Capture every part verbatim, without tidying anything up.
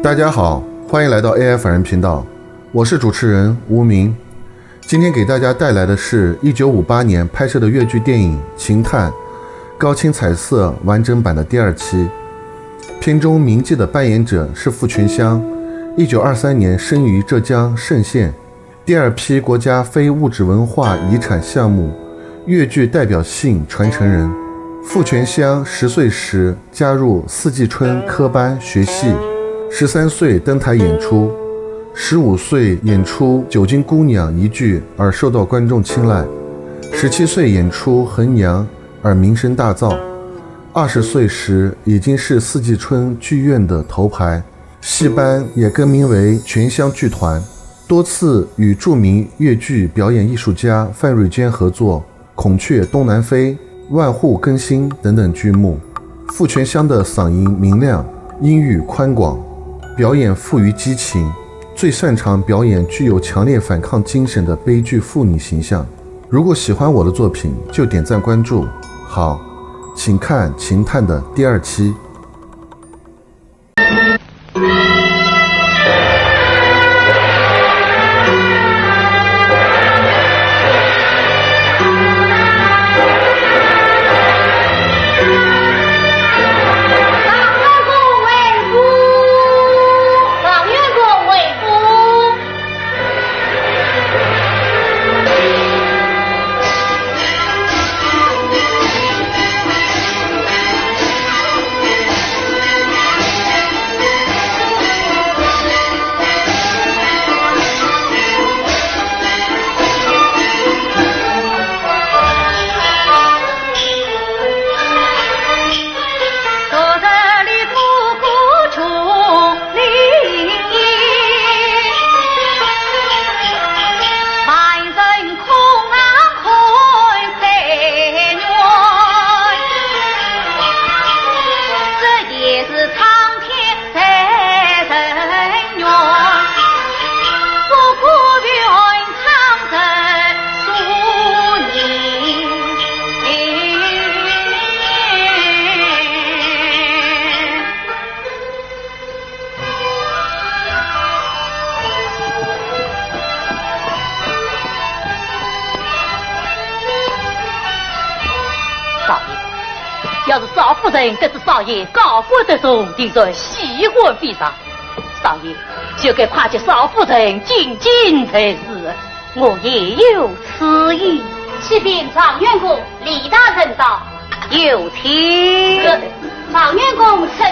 大家好，欢迎来到A I凡人频道，我是主持人吴明。今天给大家带来的是一九五八年拍摄的越剧电影《秦探》，高清彩色完整版的第二期。片中名妓的扮演者是傅泉香，一九二三年生于浙江嵊县，第二批国家非物质文化遗产项目越剧代表性传承人。傅泉香十岁时加入四季春科班学戏，十三岁登台演出，十五岁演出《九斤姑娘》一剧而受到观众青睐，十七岁演出《衡阳》而名声大噪，二十岁时已经是四季春剧院的头牌，戏班也更名为泉香剧团，多次与著名越剧表演艺术家范瑞娟合作，《孔雀东南飞》《万户更新》等等剧目。傅泉香的嗓音明亮，音域宽广，表演富于激情，最擅长表演具有强烈反抗精神的悲剧妇女形象。如果喜欢我的作品，就点赞关注。好，请看《秦探》的第二期。少爷，要是少夫人得知少爷高官得中，定然喜欢非常。少爷，就该快接少夫人进京才是。我也有此意。启禀状元公，李大人到。有请。是。 状元公请。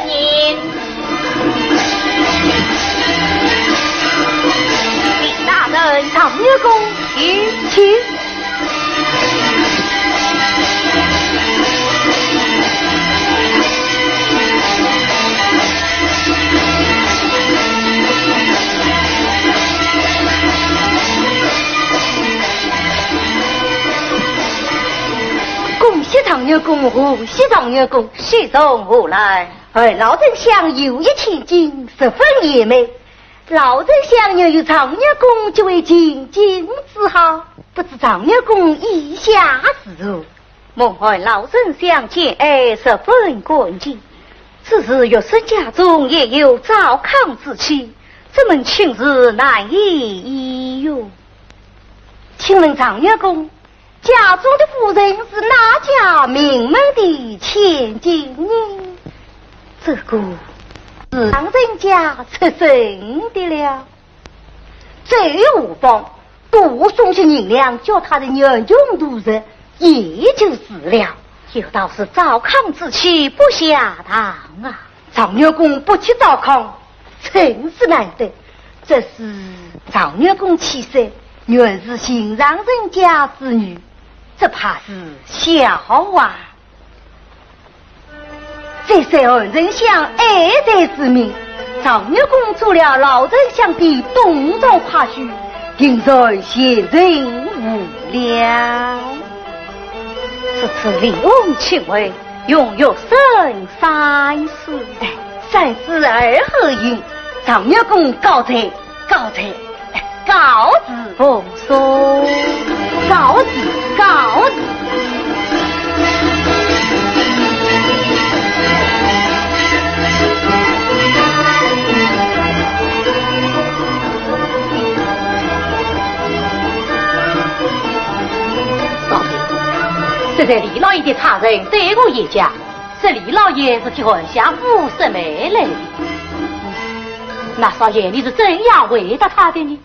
李大人，状元公请。请。恭喜状元公，贺喜状元公。 喜从何来？哎，老丞相有意进京，十分厌闷。老丞相若有状元公，就会进京之好，不知状元公意下如何？蒙恩老丞相见爱，十分感激。只是学生家中也有糟糠之妻，这门亲事难以依哟。请问状元公， 家中的夫人是哪家名门的千金呢？这个是让人家出身的了。这又无妨，多送些银两，叫他的娘穷度日，也就是了。有道是糟糠之妻不下堂啊。 状元公不去糟糠，真是难得。只是状元公气色，原是寻常人家之女，只怕是笑话。这是恩人相爱才之名，状元公做了老丞相的东床跨婿，定然贤人无量。此次李翁请回， 容学生三思。哎，三思而后行，状元公告罪，告罪，哎，告辞。奉送。告辞，告辞。实在李老爷的差人对我一讲，说李老爷是替韩相府说媒来的。那少爷，你是怎样回答他的呢？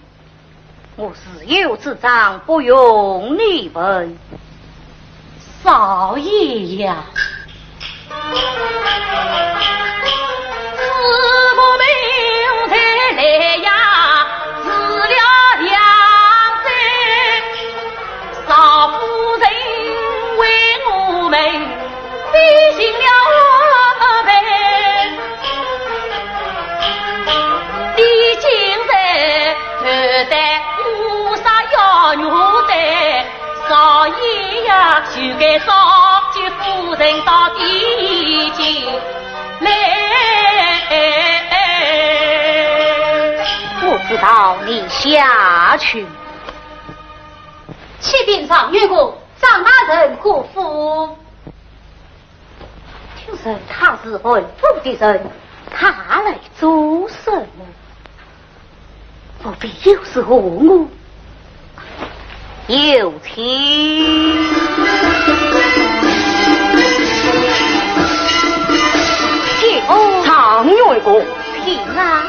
我自有主张，不用你问。少爷呀！ 我知道，你下去。启禀状元公，张大人过府。听说他是韩府的人，他来做什么？ 不必有事问我。有请。请哦。状元公。请啊。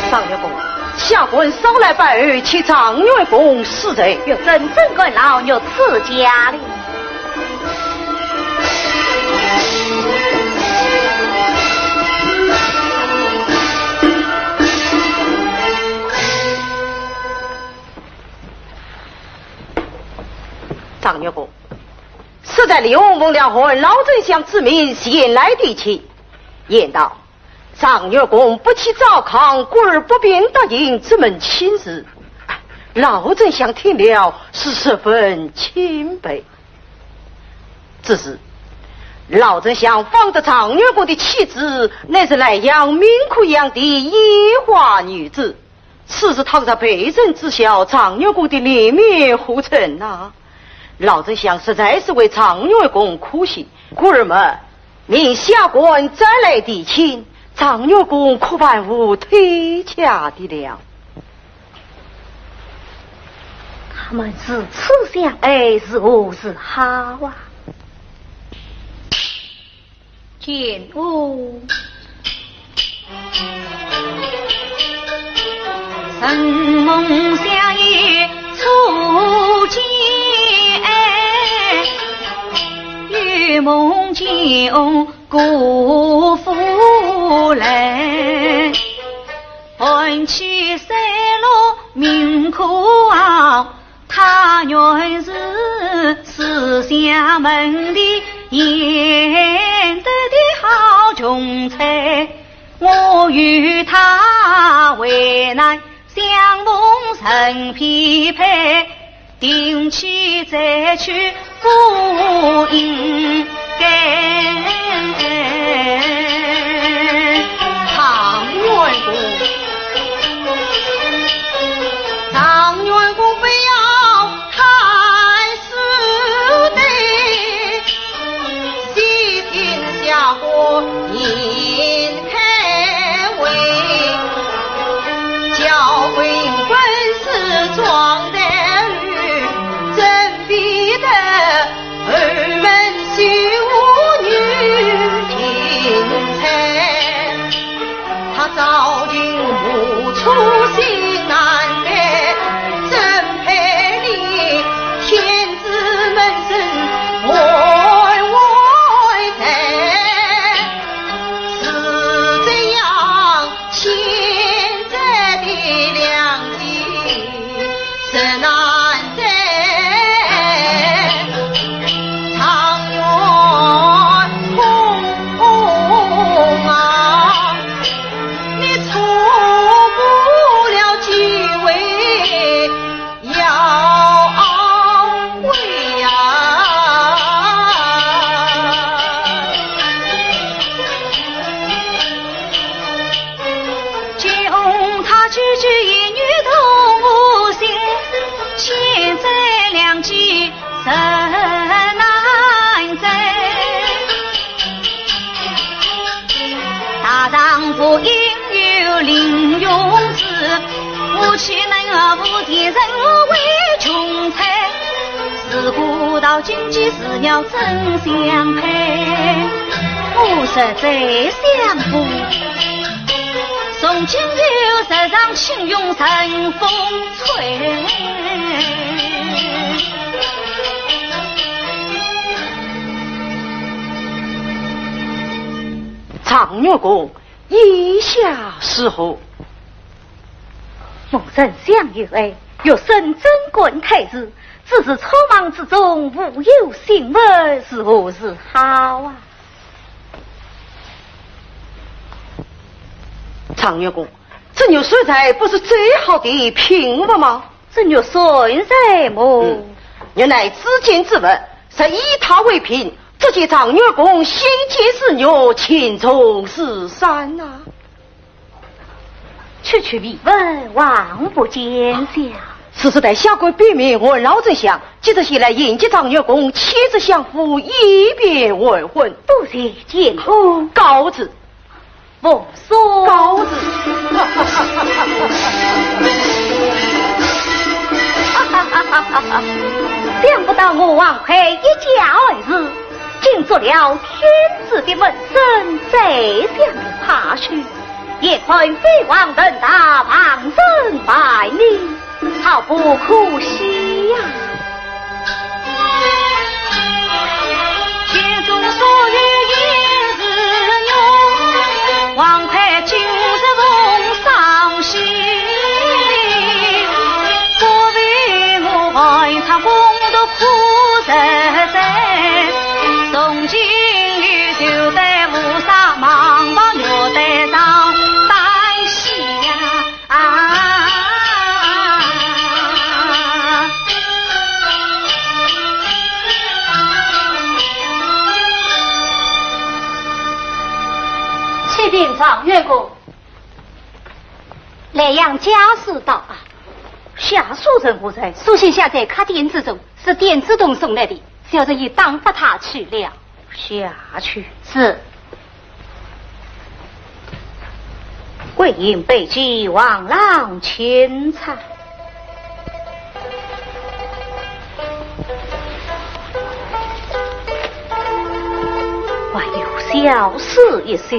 状元公。 下官少来拜候，请状元公恕罪。玉珍怎敢劳入此家哩？状元公，适才李弘奉了韩老丞相之命前来提亲，言道 状元公不弃糟糠，故而不便答应这门亲事。老丞相听了是十分钦佩。只是，老丞相访得状元公的妻子，乃是莱阳名科巷的烟花女子。 此事倘若被人知晓，状元公的脸面何存呐？老丞相实在是为状元公可惜，故而嘛，命下官再来提亲，状元公可万无推却的了。他们如此相爱，如何是好啊？ 见哦。状元公，状元公不要丈夫应有零用子，夫妻能无钱人为穷财，自古到今几时了怎相配？我实在想不，从今后日常情用春风吹。状元公，意下如何？某丞相有爱，欲升贞观太子，只是匆忙之中无有信物，如何是好啊？状元公，这玉扇才不是最好的品物吗？ 这玉扇才么？嗯，原来至贱之物，实以它为凭，足见状元公心坚如玉，情重如山呐。区区微物，望不见笑。此事待下官禀明，韩老丞相，即日前来迎接状元公，千日相府，以便完婚。多谢见过。告辞。 奉送。告辞。想不到我王魁一介儿子，竟做了天子的门生，宰相的派系，也算飞黄腾达，望尘万里。 好不可惜呀！心中所有也是我，王魁今日重伤心。不为我寒窗共度苦日子，从今以后待无啥忙忙，月台上担心呀。 啊！启禀状元公，莱阳家书到啊。下书人何在？书信下在客店之中，是店子东送来的，小人已打发他去了。下去。是。 桂英备酒，王郎请餐。还有小诗一首：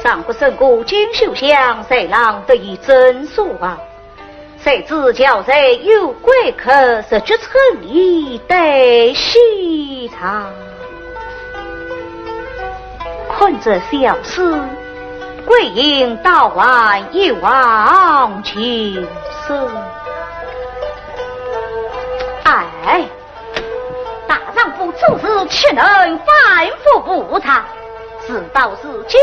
上国沈谷锦绣香，谁郎得意正书房。 谁知巧才有贵客，日久春意待西床。看这小诗，桂英倒还一往情深。哎，大丈夫做事岂能反复无常？事到如今，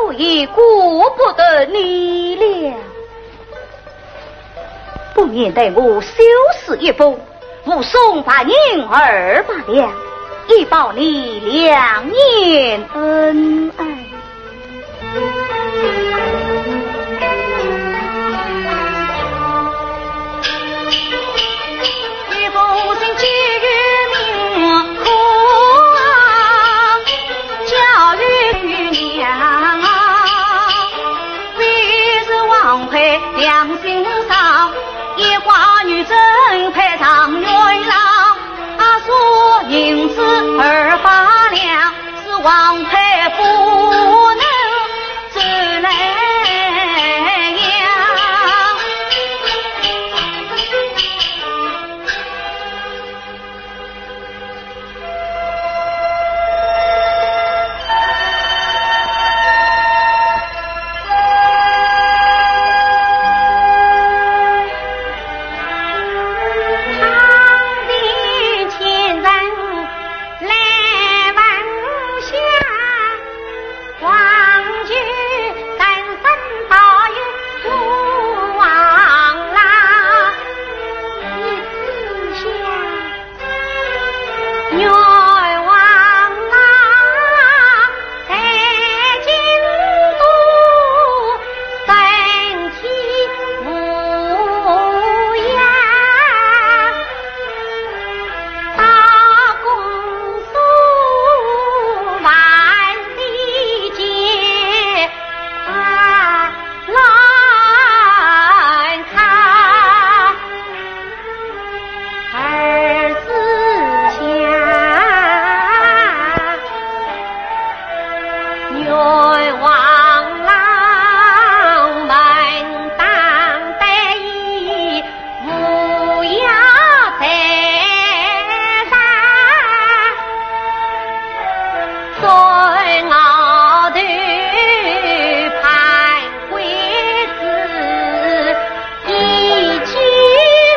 我也顾不得你了。 不免待我修书一封，附送白银二百两，以报你两年恩爱。一封信寄与明王，交与娘。 为是王魁良心上，一花女贞配状元郎。啊，说银子二百两，是王魁不能走来呀。冤枉老门当得意，无药在上，最熬头盼归子。 一句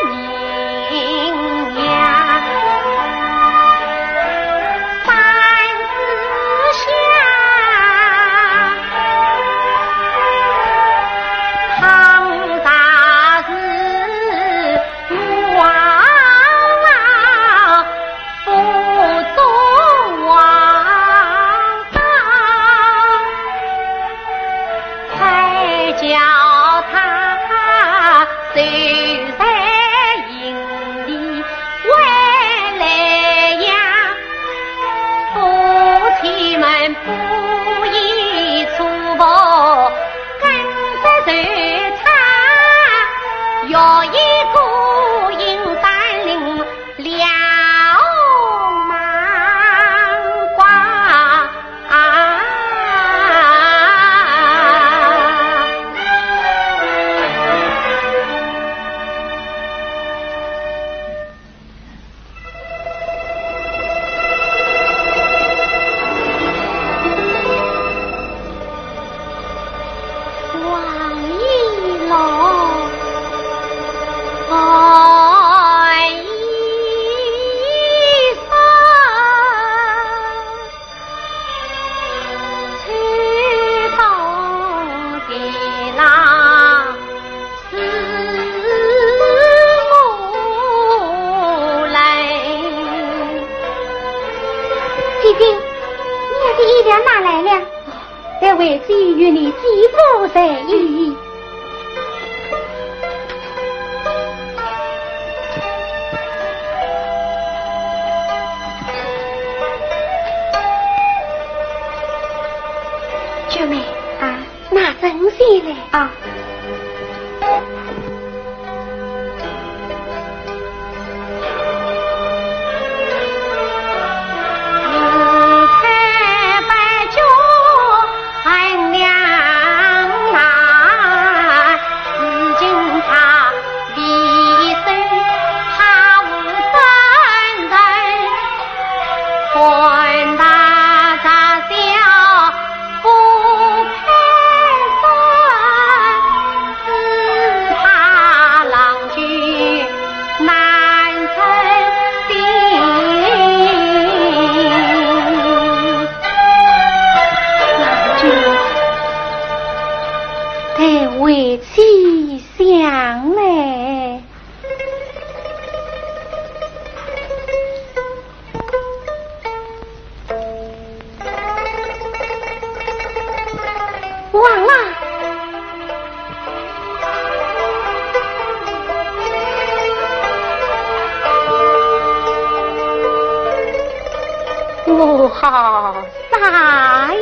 名呀，山之下，倘若是我不做王道， 才叫他守在营里为来呀，夫妻们不宜出步，跟着随他，有一个营山林 了芒瓜。王一郎，王一郎，秋风的那是我来。姐姐，你要的衣料拿来了。 待为姐与你寄付在意。秀妹啊，拿针线来啊。 待为妻想来。 王啊！我好 啥呀？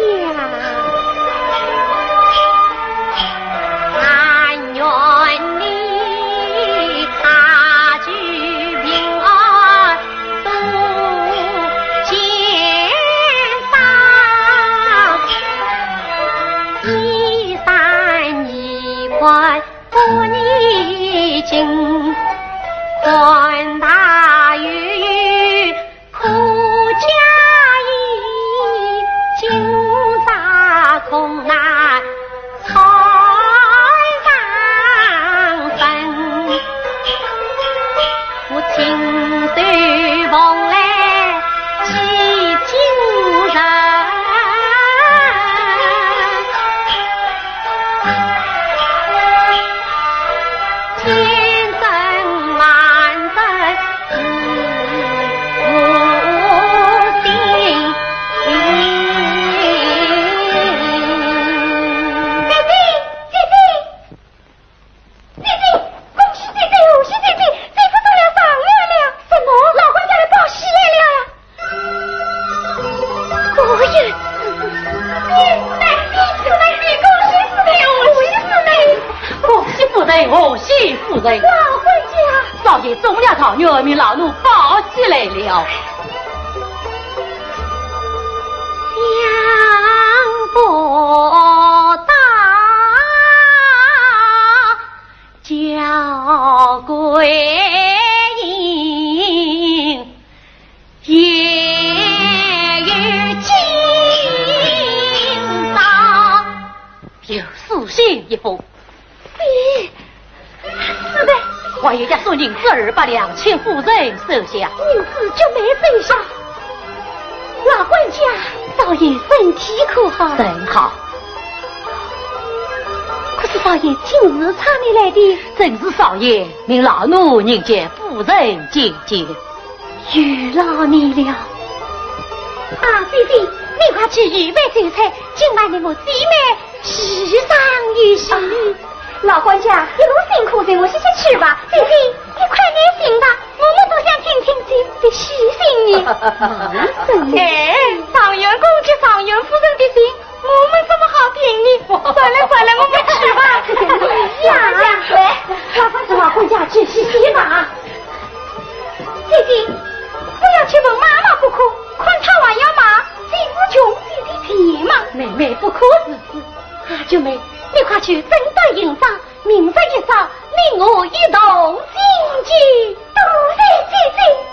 但愿你家居平安，多健壮，衣衫宜宽，不宜惊，官大于 可加以金沙空难草上分。我亲手奉来祭金人。 千真万真是无心。姐姐，姐姐，姐姐，恭喜姐姐，贺喜姐姐，姐夫中了状元了。什么？老官家来报喜来了呀？ 果然是。恭喜夫人，贺喜夫人，贺喜夫人。恭喜夫人，贺喜夫人。老官家。少爷中了状元，命老奴报喜来了。想不一封。咦，是的。还有押送银子二百两，请夫人收下。银子就没收下。老管家，少爷身体可好？甚好。可是少爷今日差你来的？正是少爷命老奴迎接夫人见见。 有劳你了。啊，姐姐，你快去预备酒菜，今晚你我姊妹喜上一喜。啊，老管家，一路辛苦，随我歇歇去吧。姐姐，你快点醒吧，我们都想听听姐夫的喜讯呢。忙什么？哎，状元公接状元夫人的信，我们怎么好听呢？算了算了，我们去吧。呀，来，快快送老管家去歇歇吧。 姐姐，不要去问妈妈不可，看她还要骂，谁是穷谁是贱嘛。妹妹不可如此。啊，九妹，你快去整顿行装，明日一早你我一同进京。多谢姐姐。